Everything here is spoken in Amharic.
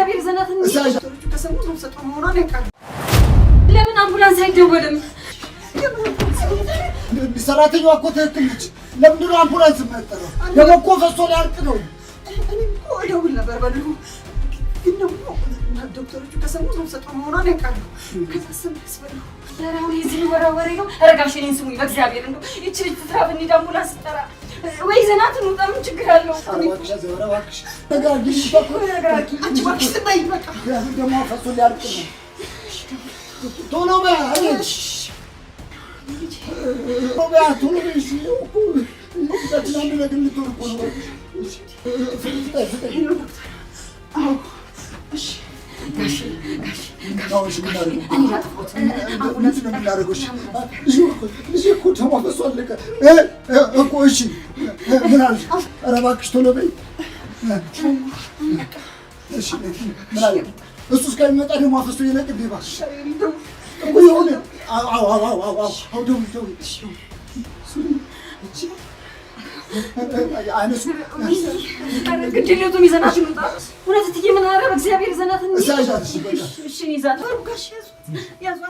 በእግዚአብሔር ይዘናት እንሂድ። ከሰሙ ነፍሰ ጡር መሆኗን ያውቃሉ። ለምን አምቡላንስ አይደወልም? ሰራተኛዋ እኮ ትክክል ነች። ለምንድን ነው አምቡላንስ የማይጠራው? ደግሞ እኮ ፈሶ ሊያልቅ ነው። እኔም እኮ እደውል ነበር በልሁ፣ ግን ደግሞ ዶክተሮቹ ከሰሙ ነፍሰ ጡር መሆኗን ያውቃሉ። ከዛ ስም ያስበሉ። ኧረ አሁን የዚህ ወራ ወሬ ነው። ኧረ ጋሼ እኔን ስሙኝ፣ በእግዚአብሔር እንደው ይቺ ልጅ ትትረፍ፣ እንሂድ አምቡላንስ ጠራ ወይ ይዘናት እንውጣ። ምን ችግር አለው? ኧረ እባክሽ ዘወረ፣ እባክሽ ነገር አድርጊ። አንቺ እባክሽ ዝም በይ በቃ። ደግሞ ፈሶ ሊያልቅ ነው። ቶሎ በይ፣ ቶሎ በይ፣ ቶሎ በይ። እሺ እኮ ልጃችን አንድ ነገር ልትሆን እኮ ነው። ፍጠኝ፣ ፍጠኝ። Hello ዶክተር። አዎ እሺ። ጋሼ፣ ጋሼ፣ አሁን እሺ የምናደርገው እኔ ላጥፎት። ምንድን ነው የምናደርገው? እሺ ልጄ እኮ ደሟ ፈሶ አለቀ እኮ። እሺ ምን አልሽ? ኧረ እባክሽ ቶሎ በይ። እሺ ምን አለ? እሱ እስከሚመጣ ደሟ ፈሶ ይለቅብኝ እባክሽ እኮ የሆነ አዎ አዎ አዎ አዎ አዎ ደውይ፣ ደውይ። አይነሱ። ኧረ ግድ የለውም ይዘናት እንውጣ። እውነት እትዬ ምን፣ ኧረ በእግዚአብሔር ይዘናት እንሂድ። እዛ ይዣት፣ እሺ በቃ። እሺ እኔ ይዛት ጋሽ ያዙ፣ ያዙ።